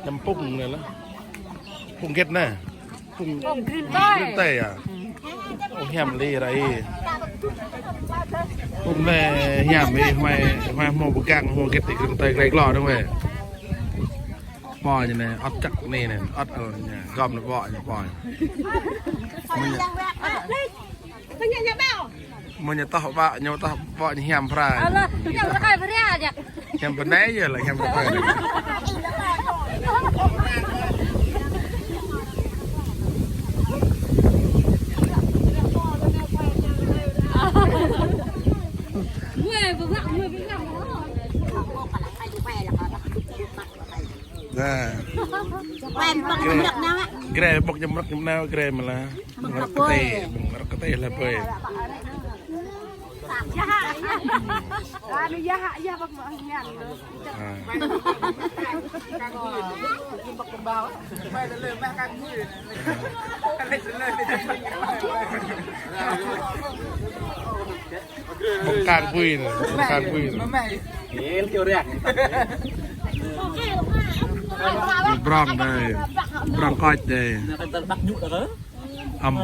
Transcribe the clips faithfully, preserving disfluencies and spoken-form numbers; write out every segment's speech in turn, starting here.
Anăm pŭng anai lah. Pŭng hơget anai? Pŭng, pŭng green tea. Pŭng green tea ah? Ơ, hiam lĕ rai. Pŭng anai hiam lĕ, hmâo, hmâo hmâo pơgang, hmâo hơget lĕ green tea glai glô dơ̆ng wĕ. Pô ñu anai, ăt čăk anai anai, ăt ăl ñu, gŏm anai pô ñu, pô ñu. Mơ̆ ñu tŏh ƀă, ñu tŏh ƀă ñu hiam phara. Alah, ñu tŏh ƀă phara. Hiam pơnai yơh lah, hiam pơnai. Nah. Quen, ƀơ̆ng ñu mrơ̆k nao mă. Grê, ƀơ̆ng ñu mrơ̆k ñu nao, grê mơ̆ lah. Ƀơ̆ng rơ̆k kơtê, ƀơ̆ng rơ̆k kơtê lah ƀơi. Yah, yah. Anu yah, yah, ƀơ̆ng mă hiam. Ah. Ƀơ̆ng kang bui anai, ƀơ̆ng kang bui anai. Brŏng dih, brŏng koč dih. Ăm.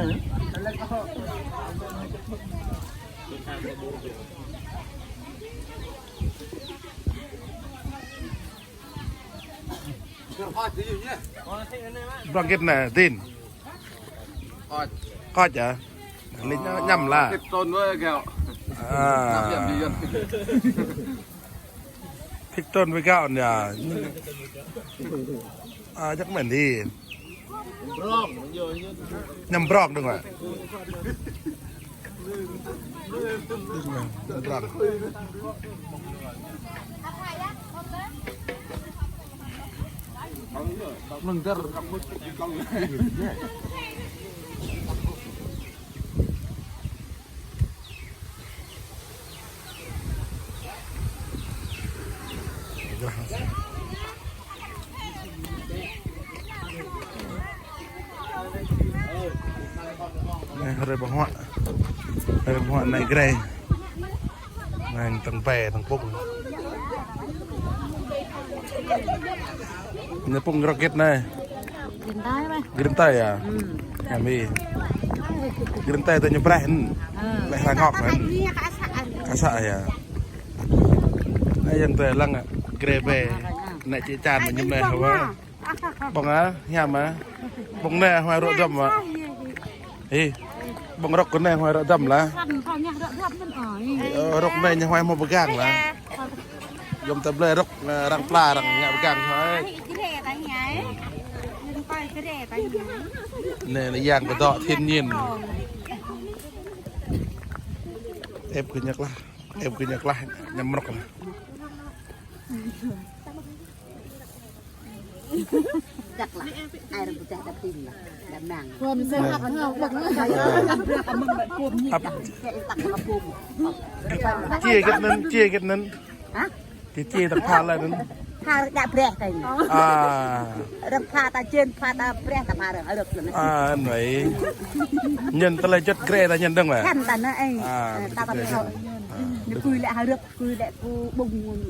Brŏng hơget anai, Din? Koč. Koč ah? Lĕ ñu ñăm lah. Thik tơ̆n wơi gao. Ah. Thik tơ̆n wơi gao anai ah. Ah, jak mơ̆n dih. Brŏng, ñu, ñu. Ñăm brŏng dơ̆ng wă. Brŏng. Anai, hrơi pơhuă. Hrơi pơhuă anai grê. Anai, tơ̆ng pe, tơ̆ng pŭng. Anai pŭng rơ̆k hơget anai? Green tea mă. Green tea ah? Hmm. Hiam lĕ. Green tea tơ ñu braih anŭn. Hmm. Braih hla ngŏk anŭn. Kasă ah? Kasă ah yơh. Anai ayŏng adơi lăng ah, grê pe. Anai čĕ čan mơ̆ ñu anai hơwă. Ƀơ̆ng ah, hiam ah? Ƀơ̆ng anai hmâo rơ̆k dăm ah? Hĭ. Ƀơ̆ng rơ̆k kơ anai hmâo rơ̆k dăm lah. Ơ, rơ̆k anai ñu hmâo hmâo pơgang lah. Yom ta blơi rơ̆k, ơ, arăng pla, arăng ngă pơgang hmâo. Anai, anai yang kơ dŏ thiên nhiên. Ĕp kơ ñu klah, ĕp kơ ñu klah, ñăm rơ̆k lah. Chắc là ai cũng chắc đập tin là, là mang. Ăp. Chia hơget anŭn, chia hơget anŭn. Hă? Chia, chia tơ̆ng pha laih anŭn. Pha rơ̆k đa breh kơ ñu. Ah. Rơ̆k pha ta jên, pha ta breh, ta pha rơ̆k, rơ̆k anŭn. Ah, anai. Ñen tơlơi juăt grê ta ñen dơ̆ng lah. Khăn ta anai. Ah, ta ta breh. Ñu pui lĕ ha rơ̆k. Kơ lĕ kơ ƀơ̆ng mơ̆n.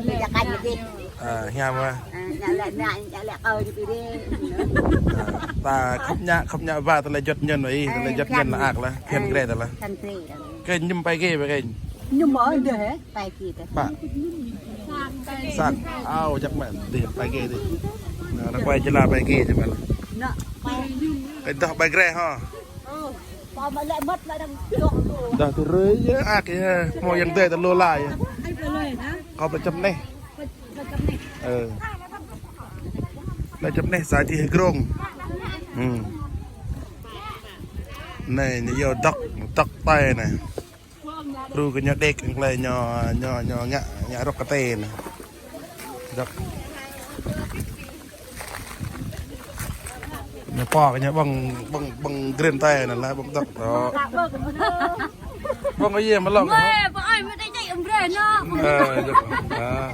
Ñu kăñ dih. À, hiam ah. À, ñu lĕ anai, ñu lĕ kơ ñu pơđĭ. À, ta khŏm ñu, khŏm ñu ba tơlơi juăt ñen wă ih, tơlơi juăt ñen lah ak lah. Phiăn grê ta lah. Phiăn grê. Kơ ñum pai gê ƀă kơ. Ñum mơ̆ dih hă, pai gê dih. Ƀă. Sang. Ao, jak mă dih, pai gê dih. Anai, anai pai jơla pai gê dih mă. Anai, pai. Kơ dah pai grê hă. Dah tơrơi yơh, ak yơh, hmâo ayŏng adơi tơlơi laĭ yơh. Kâo plơi Čăm Neh. Ơ. Plơi Čăm Neh, să čih Hơgrông. Hmm. Anai, ñu yua dŏk, dŏk tea anai. Ru kơ ñu đĕk, anai ñu, ñu, ñu ngă, ngă rơ̆k kơtê anai. Dŏk. Ñu pô kơ ñu ƀơ̆ng, ƀơ̆ng, ƀơ̆ng green tea anai lah, ƀơ̆ng dŏk dŏ. Ƀơ̆ng kơ yua mơ̆ lŏng. Ơ, dŏk. À.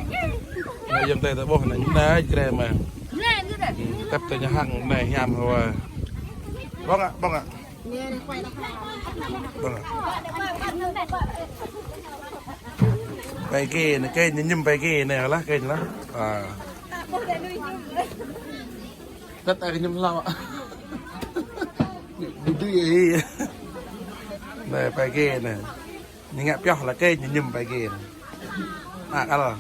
Ñu yua tea ta ƀuh anai, anai grê mơ̆. Tep tơ ñu hăng anai hiam hơwă. Ƀơ̆ng ah, ƀơ̆ng ah. Ƀơ̆ng ah. Pai gê anai, kơ ñu mơñum pai gê anai lah, kơ ñu lah. A. Tơdah kơ ñu hlâo. Đu đu yơh. Anai pai gê anai. Ñu ngă pioh lah kơ ñu mơñum pai gê anai. A, kal.